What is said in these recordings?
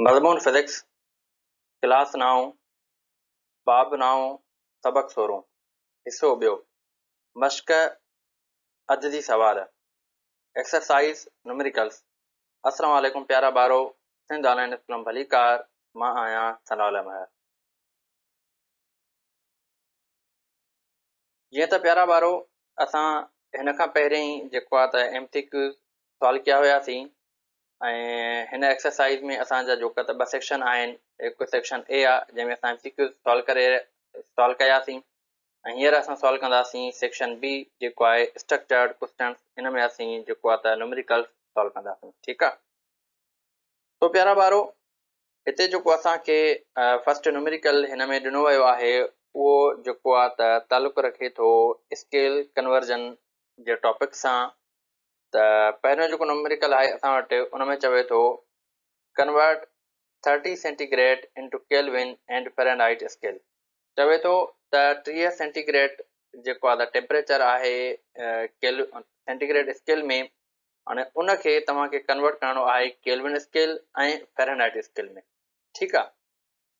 مضمون physics, class نائون، باب نائون، سبق سورهون، حصو ٻيو، مشق عددي سوال، ايڪسرسائيز نمريڪلز. السلام عليڪم پيارا ٻارو، سنڌ آن لائين اسڪول ۾ ڀليڪار، مان آهيان ثناء الله مهر. جيئن ته پيارا ٻارو اسان هن کان پهرين جيڪو آهي ته ايم سي ڪيوز سوال ڪيا هياسين ۽ هن ايڪسرسائز ۾ اسان جا جو ته ٻه سيڪشن آهن، هڪ سيڪشن اي آهي جنهن ۾ اسان ايم سي ڪيوز سوال ڪري سوال ڪياسين ۽ هينئر اسان سوال ڪنداسين سيڪشن بي جيڪو آهي اسٽرڪچرڊ ڪوسچنس، ان ۾ اسين جيڪو آهي ته نومريڪل سوال ڪنداسين. ٺيڪ آهي تو پيارا ٻارو هتي جيڪو اسان کي فرسٽ نومريڪل هن ۾ ڏنو ويو آهي اهو جيڪو آهي ته تعلق رکي ٿو اسڪيل ڪنورجن جي ٽاپڪ سان. ته پهريون جيڪو نومريڪل آهي اسان وٽ ان ۾ چوي ٿو convert 30 centigrade into kelvin and Fahrenheit scale. چوي ٿو ته 30 سينٽي گريڊ جيڪو آهي ته ٽيمپريچر آهي سينٽي گريڊ اسڪيل ۾، هاڻي ان کي توهان کي ڪنورٽ ڪرڻو آهي ڪيلون اسڪيل ۽ فيرنهائيٽ اسڪيل ۾. ٺيڪ آ،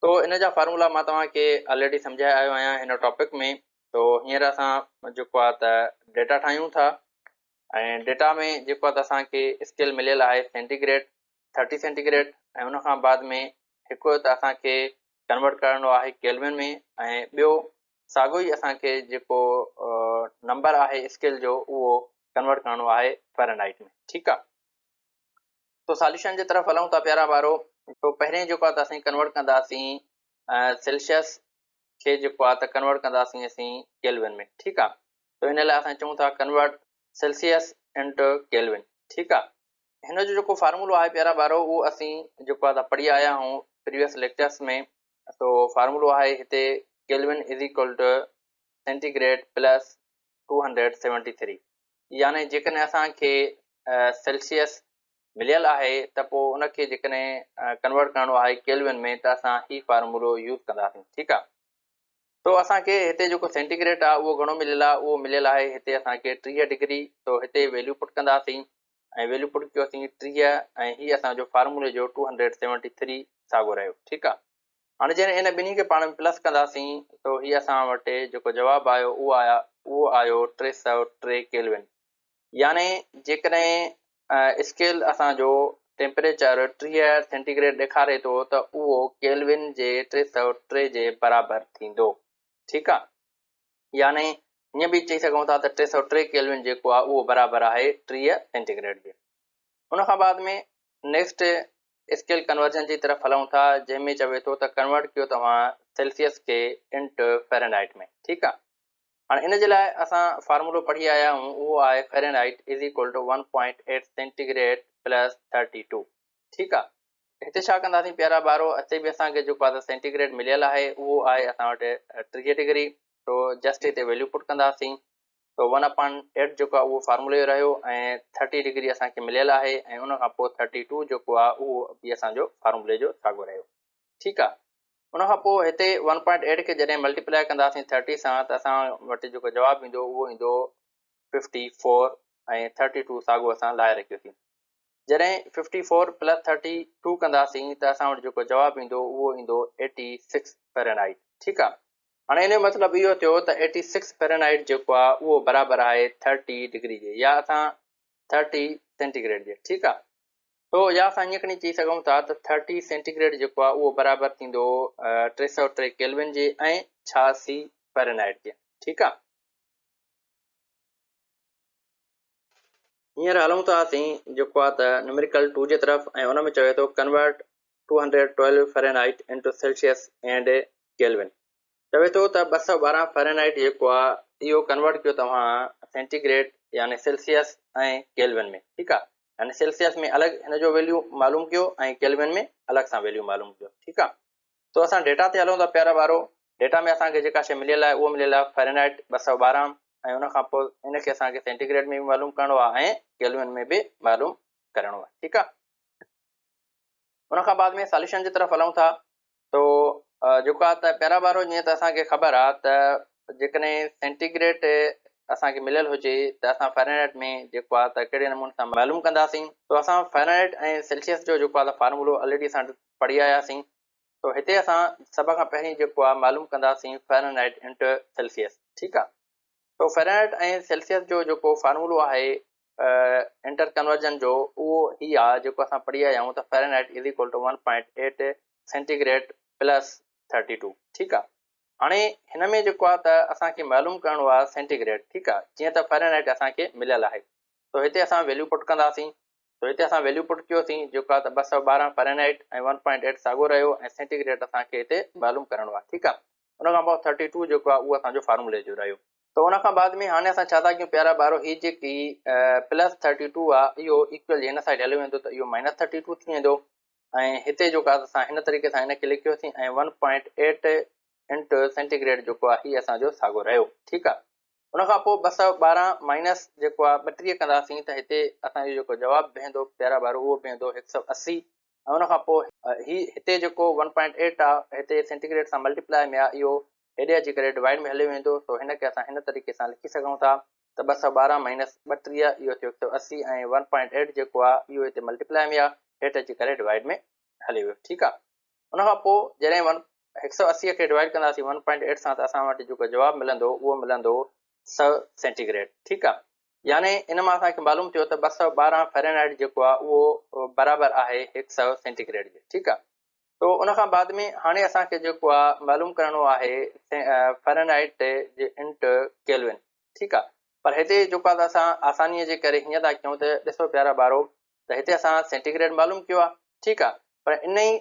تو ان جا فارمولا مان توهان کي آلريڊي سمجهائي آيو آهيان هن ٽاپڪ ۾. تو هينئر اسان جيڪو آ ته ڊيٽا ٺاهيون ٿا ۽ ڊيٽا ۾ جيڪو آ ته اسان کي اسڪيل مليل آهي سينٽي گريڊ 30 سينٽي گريڊ ۽ ان کان بعد ۾ هڪ ته اسان کي ڪنورٽ ڪرڻو آهي ڪيلون ۾ ۽ ٻيو ساڳيو ئي اسان کي جيڪو نمبر آهي اسڪيل جو اهو ڪنورٽ ڪرڻو آهي فيرنهائيٽ ۾. ٺيڪ آ، تو ساليوشن جي طرف هلون ٿا پيارا ٻارو. تو پهرين جيڪو آ ته اسين ڪنورٽ ڪنداسين سيلسيس کي جيڪو آ ته ڪنورٽ ڪنداسين اسين ڪيلون ۾. ٺيڪ آ، تو ان لاء اسان چئون ٿا ڪنورٽ سيلسيس انٽو ڪيلون. ٺيڪ آ، هن جو جيڪو فارمولو آهي پيارا ٻارو اهو اسين جيڪو آ ته پڙهي آيا آهيون پريويس ليڪچرس ۾. تو فارمولو آهي هتي kelvin is equal to centigrade plus 273، يعني جيڪڏهن اسان کي سيلسيس مليل آهي ته پوء ان کي جيڪڏهن ڪنورٽ ڪرڻو آهي ڪيلون ۾ ته اسان هي فارمولو يوز ڪنداسين. ٺيڪ آ، تو اسان کي هتي جيڪو سينٽي گريڊ آهي اهو گهڻو مليل آهي، اهو مليل آهي هتي اسان کي 30 ڊگري. تو هتي ويليو پٽ ڪنداسين ۽ ويليو پٽ ڪيوسين 30 ۽ هي اسان جو فارمولي جو 273 ساڳو رهيو. ٺيڪ آ، هاڻي جڏهن ان ٻنهي کي پاڻ ۾ پلس ڪنداسين ته هي اسان وٽ جيڪو جواب آيو اهو آيو 303 ڪيلون. يعني جيڪڏهن اسڪيل اسان جو ٽيمپريچر 30 سينٽي گريڊ ڏيکاري ٿو ته اهو ڪيلون جي 303 جي برابر ٿيندو. ٺيڪ آ، يعني هيئن به چئي سگهون ٿا ته 303 ڪيلون جيڪو آ اهو برابر آهي 30 سينٽي گريڊ جي. ان کان بعد ۾ نيڪسٽ اسڪيل ڪنورجن جي طرف هلون ٿا جنهن ۾ چوي ٿو ته ڪنورٽ ڪيو توهان سيلسيس کي انٽو فيرنهائيٽ ۾. ٺيڪ آ، هاڻي ان جي لاء اسان فارمولو پڙهي آيا آهيون اهو آهي Fahrenheit is equal to 1.8 centigrade plus 32. ٺيڪ آ، هتي ڇا ڪنداسين پيارا ٻارو، هتي به اسان کي جيڪو آهي ته سينٽي گريڊ مليل آهي اهو آهي اسان وٽ 30 ڊگري. تو جسٽ هتي ويليو پٽ ڪنداسين تو ون اپان ايٽ جيڪو آهي اهو فارمولي جو رهيو ۽ 30 ڊگري اسان کي مليل آهي ۽ ان کان پوء 32 جيڪو آهي اهو به اسان جو فارمولي جو ساڳو رهيو. ٺيڪ آهي، ان کان پوء هتي 1.8 کي جڏهن ملٽيپلائي ڪنداسين 30 سان ته اسان وٽ جيڪو جواب ايندو اهو ايندو 54 ۽ 32 ساڳو اسان لاهي رکيوسين. جڏهن 54 پلس 32 ڪنداسين ته اسان وٽ جيڪو جواب ايندو اهو ايندو 86 فيرنهائيٽ. ٺيڪ آهي، هاڻي ان جو مطلب اهو ٿيو ته 86 فيرنهائيٽ جيڪو آهي اهو برابر آهي 30 ڊگري جي يا اسان 30 سينٽي گريڊ جي. ٺيڪ آهي، تو يا اسان ائين کڻي چئي سگهون ٿا ته 30 سينٽي گريڊ جيڪو آهي اهو برابر ٿيندو 303 ڪيلون جي ۽ 86 فيرنهائيٽ جي. ٺيڪ آهي، هينئر هلون ٿا اسين جيڪو آهي ته نومريڪل 2 جي طرف ۽ ان ۾ چوي ٿو convert 212 Fahrenheit into Celsius and kelvin. چوي ٿو ته 212 فيرنهائيٽ جيڪو آهي اهو ڪنورٽ ڪيو توهان سينٽي گريڊ يعني سيلسيس ۽ ڪيلون ۾. ٺيڪ آهي، يعني سيلسيس ۾ الڳ هن جو ويليو معلوم ڪيو ۽ ڪيلون ۾ الڳ سان ويليو معلوم ڪيو. ٺيڪ آهي، تو اسان ڊيٽا تي هلون ٿا پيارا ٻارو. ڊيٽا ۾ اسان کي جيڪا شيء مليل آهي اهو مليل آهي فيرنهائيٽ 212 ۽ ان کان پوء ان کي اسان کي سينٽي گريڊ ۾ به معلوم ڪرڻو آهي ۽ ڪيلون ۾ به معلوم ڪرڻو آهي. ٺيڪ آهي، ان کان بعد ۾ ساليوشن جي طرف هلون ٿا. تو جيڪو آهي ته پيارا ٻارو جيئن ته اسان کي خبر آهي ته جيڪڏهن سينٽي گريڊ اسان کي مليل هجي ته اسان فارنهائيٽ ۾ جيڪو آهي ته ڪهڙي نموني سان معلوم ڪنداسين. تو اسان فارنهائيٽ ۽ سيلسيس جو جيڪو آهي ته فارمولو آلريڊي اسان پڙهي آياسين. تو هتي اسان سڀ کان پهرين جيڪو آهي معلوم ڪنداسين فارنهائيٽ انٽو سيلسيس، ٺيڪ آهي. تو فارنهائيٽ ۽ سيلسيس جو جيڪو فارمولو آهي انٽر ڪنورجن جو اهو هي آهي جيڪو اسان پڙهي آيا آهيون ته Fahrenheit is equal to 1.8 centigrade plus 32، ٺيڪ آهي. هاڻي هن ۾ جيڪو آهي ته اسان کي معلوم ڪرڻو آهي سينٽي گريڊ، ٺيڪ آهي، جيئن ته فارنهائيٽ اسان کي مليل آهي تو هتي اسان ويليو پٽ ڪنداسين. تو هتي اسان ويليو پٽ ڪيوسين جيڪو آهي ته 212 فارنهائيٽ ۽ 1.8 ساڳو رهيو ۽ سينٽي گريڊ اسان کي هتي معلوم ڪرڻو آهي، ٺيڪ آهي. ان کان پوء 32 جيڪو آهي اهو اسان جو فارمولي جو رهيو. تو ان کان بعد ۾ هاڻي اسان ڇا ٿا ڪيون پيارا ٻارو، هي جيڪي پلس 32 آهي اهو ايڪول جي هن سائيڊ هليو ويندو ته اهو مائنس 32 ٿي ويندو ۽ هتي جيڪو آهي اسان هن طريقي سان هن کي لکيوسين ۽ 1.8 انٽو سينٽي گريڊ جيڪو آهي هي اسان جو ساڳو رهيو، ٺيڪ آهي. ان کان پوء 212 مائنس جيڪو آهي 32 ڪنداسين ته هتي اسان جو جيڪو جواب بيهندو پيارا ٻارو اهو بيهندو 180 ۽ ان کان پوء هي هتي جيڪو 1.8 آهي هتي سينٽي گريڊ سان ملٽيپلائي ۾ آهي اهو هيڏي اچي ڪري ڊوائيڊ ۾ هليو ويندو. سو هن کي اسان هن طريقي سان لکي سگهون ٿا ته 212 مائنس 32 اهو ٿيو 180 ۽ 1.8 جيڪو آهي اهو هتي ملٽيپلائي ۾ آهي هيٺ اچي ڪري ڊوائيڊ ۾ هلي ويو، ٺيڪ آهي. ان کان پوء جڏهن 180 کي ڊوائيڊ ڪنداسين 1.8 سان ته اسان وٽ جيڪو جواب ملندو اهو ملندو 100 سينٽي گريڊ، ٺيڪ آهي. يعني ان مان اسان کي معلوم ٿيو ته 212 فارنهائيٽ جيڪو آهي اهو برابر آهي 100 سينٽي گريڊ جي، ٺيڪ آهي. تو ان کان بعد ۾ هاڻي اسان کي جيڪو آهي معلوم ڪرڻو آهي فارنهائيٽ جي انٽ ڪيلوين، ٺيڪ آهي. پر هتي جيڪو آهي اسان آسانيء جي ڪري هيئن ٿا ڪيون ته ڏسو پيارا ٻارو ته هتي اسان سينٽي گريڊ معلوم ڪيو آهي، ٺيڪ آهي، پر ان ئي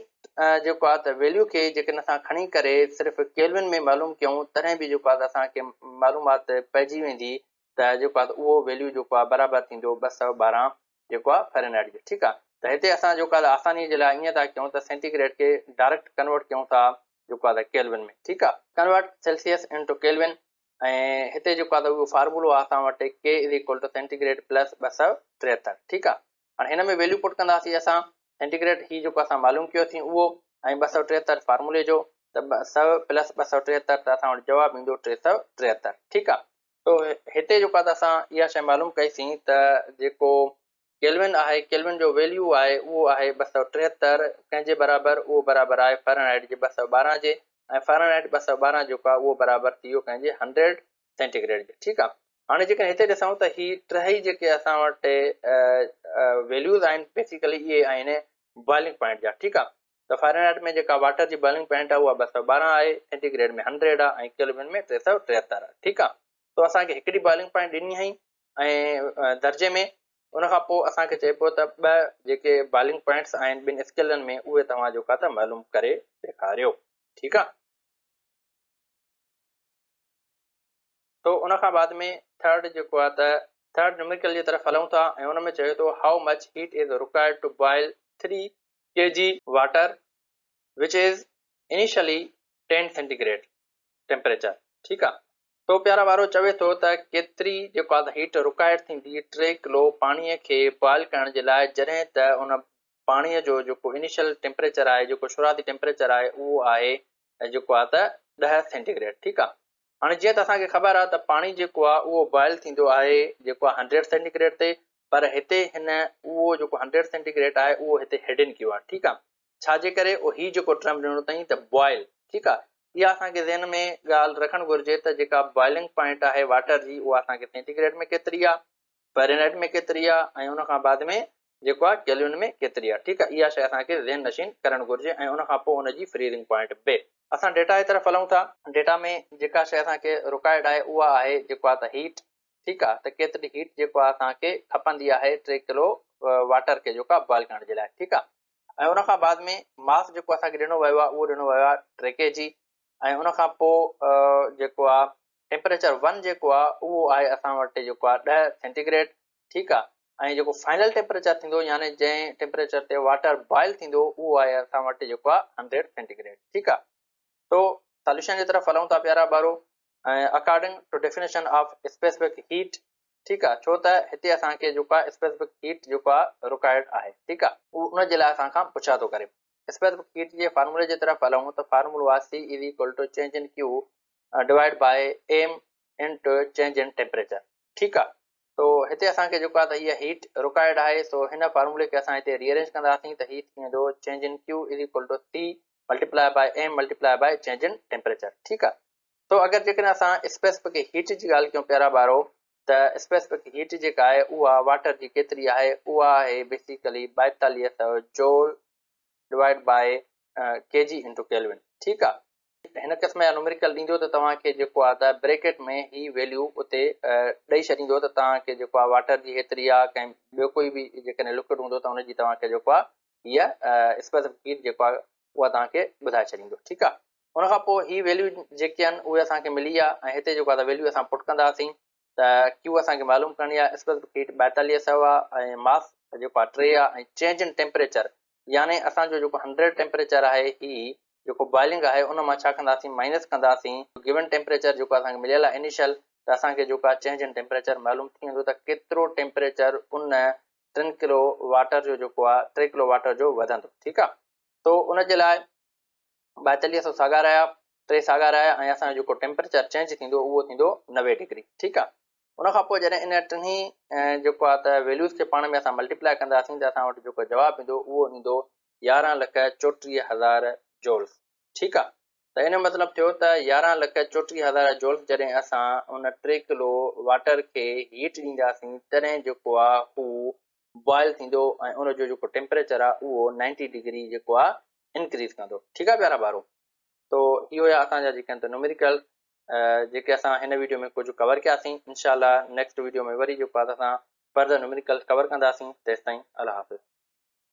جيڪو آهي ته ويليو کي جيڪڏهن اسان کڻي ڪري صرف ڪيلوين ۾ معلوم ڪيون تڏهن به جيڪو آهي ته اسان کي معلومات پئجي ويندي ته جيڪو آهي ته اهو ويليو جيڪو آهي برابر ٿيندو 212 جيڪو آهي فارنهائيٽ جي، ٺيڪ آهي. ته هتي اسان جيڪو آهي آساني جي لاء ائين ٿا ڪيون ته سينٽي گريڊ کي ڊائريڪٽ ڪنورٽ ڪيون ٿا جيڪو آهي ته ڪيلوين ۾، ٺيڪ آهي. ڪنورٽ سيلسيس انٽو ڪيلوين ۽ هتي جيڪو آهي ته اهو فارمولو آهي اسان وٽ K is equal to centigrade plus 273، ٺيڪ آهي. هاڻي هن ۾ ويليو پٽ ڪنداسين اسان سينٽي گريڊ هي جيڪو اسان معلوم ڪيوسين اهو ۽ 273 فارمولي جو ته 100 پلس 273 ته اسان وٽ جواب ايندو 373، ٺيڪ آهي. تو هتي جيڪو آهي ته اسان اها شيء معلوم ڪئيسين ته جيڪو ڪيلوين آهي، ڪيلوين جو ويليو آهي اهو آهي 273 ڪنهن جي برابر، اهو برابر آهي فارنهائيٽ جي 212 جي ۽ فارنهائيٽ 212 جيڪو آهي اهو برابر ٿي ويو ڪنهن جي 100 سينٽي گريڊ جي، ٺيڪ آهي. هاڻي جيڪڏهن هتي ڏسون ته هي ٽيهي جيڪي اسان وٽ ويليوز آهن بيسيڪلي اهي آهن بوائلنگ پوائنٽ جا، ٺيڪ آهي. ته فارنهائيٽ ۾ جيڪا واٽر جي بوائلنگ پوائنٽ آهي اها 212 آهي، سينٽي گريڊ ۾ 100 آهي ۽ ڪيلوين ۾ 373 آهي، ٺيڪ آهي. تو اسان کي هڪڙي بوائلنگ پوائنٽ ڏني هئي ۽ درجي ۾ ان کان پوء اسان کي چئي پيو ته ٻه جيڪي بوائلنگ پوائنٽس آهن ٻن اسڪيلن ۾ اهي توهان جيڪو آهي ته معلوم ڪري ڏيکاريو، ٺيڪ آهي. تو ان کان بعد ۾ ٿرڊ جيڪو آهي ته ٿرڊ نيوميريڪل جي طرف هلون ٿا ۽ ان ۾ چئي ٿو how much heat is required to boil 3 K G water which is initially 10 centigrade temperature, ٺيڪ آهي. تو پيارا وارو چوي ٿو ته ڪيتري جيڪو آهي هيٽ رڪائرڊ ٿيندي 3 ڪلو پاڻي کي بوائل ڪرڻ جي لاء جڏهن ته ان پاڻي جو جيڪو انيشل ٽيمپريچر آهي جيڪو شروعاتي ٽيمپريچر آهي اهو آهي جيڪو آهي ته 10 سينٽي گريڊ، ٺيڪ آهي. هاڻي جيئن ته اسان کي خبر آهي ته پاڻي جيڪو آهي اهو بوائل ٿيندو آهي جيڪو آهي 100 سينٽي گريڊ تي، پر هتي هن اهو جيڪو 100 سينٽي گريڊ آهي اهو هتي هيڊن ڪيو آهي، ٺيڪ آهي. ڇا جي ڪري اهو هي جيڪو ٽرم ڏنو اٿئين ته بوائل، ٺيڪ آهي. اها اسان کي ذهن ۾ ڳالهه رکڻ گهرجي ته جيڪا بوائلنگ پوائنٽ آهي واٽر جي اها اسان کي سينٽي گريڊ ۾ ڪيتري آهي، فارنهائيٽ ۾ ڪيتري آهي ۽ ان کان بعد ۾ جيڪو آهي ڪيلوين ۾ ڪيتري آهي، ٺيڪ آهي. اها شيء اسان کي ذهن نشين ڪرڻ گهرجي ۽ ان کان پوء ان جي فريزنگ پوائنٽ به. اسان ڊيٽا جي طرف هلون ٿا. ڊيٽا ۾ جيڪا شيء اسان کي رڪوائرڊ آهي اها آهي جيڪو آهي ته هيٽ، ٺيڪ آهي، ته ڪيتري هيٽ جيڪو آهي اسان کي کپندي آهي 3 ڪلو واٽر کي جيڪو آهي بوائل ڪرڻ جي لاء، ٺيڪ آهي. ۽ ان کان بعد ۾ ماس جيڪو اسان کي ڏنو ويو آهي اهو ڏنو ويو آهي 3 ڪي جي ۽ ان کان پوء جيڪو آهي ٽيمپريچر 1 جيڪو آهي اهو آهي اسان وٽ جيڪو آهي 10 سينٽي گريڊ، ٺيڪ آهي. ۽ جيڪو فائنل ٽيمپريچر ٿيندو يعني جنهن ٽيمپريچر تي واٽر بوائل ٿيندو اهو آهي اسان وٽ جيڪو آهي 100 سينٽي گريڊ، ٺيڪ آهي. تو سوليوشن جي طرف هلون ٿا پيارا ٻارو. ۽ According to definition of specific heat, ٺيڪ آ، ڇو ته هتي اسان کي جيڪو آ اسپيسفڪ هيٽ جيڪو آ رڪوائرڊ آهي، ٺيڪ آ، اهو ان جي لاء اسان کان پڇا ٿو ڪري. اسپيسفڪ هيٽ جي فارمولي جي طرف هلون ته فارمولو آ C is equal to change in Q divide by M into change in temperature. ٺيڪ آ تو هتي اسان کي جيڪو آ ته هيء هيٽ رڪوائرڊ آهي سو هن فارمولي کي اسان هتي ري ارينج ڪنداسين ته هي ٿي ويندو change in Q is equal to C multiply by M multiply by change in temperature. ٺيڪ آ تو اگر جيڪڏهن اسان اسپيسفڪ هيٽ جي ڳالهه ڪيون پيارا ٻارو ته اسپيسفڪ هيٽ جيڪا آهي اها واٽر جي ڪيتري آهي اها آهي basically 4200 joule divide by K G into kelvin. ٺيڪ آ هن قسم جا نوميريڪل ڏيندو ته توهان کي جيڪو آهي ته بريڪيٽ ۾ هي ويليو اتي ڏئي ڇڏيندو ته توهان کي جيڪو آهي واٽر جي هيتري آهي ڪنهن ٻيو ڪوئي به جيڪڏهن لڪوڊ هوندو ته ان جي توهان کي جيڪو آهي هيء اسپيسفڪ هيٽ جيڪو آهي اها توهان کي ٻڌائي ڇڏيندو. ٺيڪ آهي ان کان پوء هي ويليو جيڪي آهن اهي اسان کي ملي ويا ۽ هتي جيڪو آهي ته ويليو اسان پٽ ڪنداسين ته ڪيو اسان کي معلوم ڪرڻي آهي اسپيسفڪ هيٽ 4200 آهي ۽ ماس جيڪو آهي 3 آهي ۽ چينج ان ٽيمپريچر يعني اسان جو جيڪو 100 ٽيمپريچر آهي هي جيڪو بوائلنگ آهي ان مان ڇا ڪنداسين مائنس ڪنداسين گيون ٽيمپريچر جيڪو اسان کي مليل آهي انيشل ته اسان کي جيڪو آهي چينج ان ٽيمپريچر معلوم ٿي ويندو ته ڪيترو ٽيمپريچر ان 3 ڪلو واٽر جو جيڪو آهي 3 ڪلو واٽر جو وڌندو. ٺيڪ آهي تو ان جي لاء 4200 ساڳا رهيا 3 ساڳا رهيا ۽ اسان جو جيڪو ٽيمپريچر چينج ٿيندو اهو ٿيندو 90 ڊگري. ٺيڪ آهي ان کان پوء جڏهن ان ٽنهي جيڪو آهي ته ويليوز کي پاڻ ۾ اسان ملٽيپلائي ڪنداسين ته اسان وٽ جيڪو جواب ايندو اهو ايندو 11,34,000 جولز. ٺيڪ آهي ته ان جو مطلب ٿيو ته 11,34,000 جولز جڏهن اسان ان 3 ڪلو واٽر کي هيٽ ڏينداسين تڏهن جيڪو آهي هو بوائل ٿيندو ۽ ان جو جيڪو ٽيمپريچر آهي اهو 90 ڊگري جيڪو آهي انڪريز ڪندو. ٺيڪ آهي پيارا ٻارو تو اهو هيا اسان جا جيڪي آهن ته نوميريڪل جيڪي اسان هن ويڊيو ۾ ڪجهه ڪور ڪياسين. انشاء الله نيڪسٽ ويڊيو ۾ وري جيڪو آهي اسان فردر نوميريڪل ڪور ڪنداسين. تيستائين الله حافظ.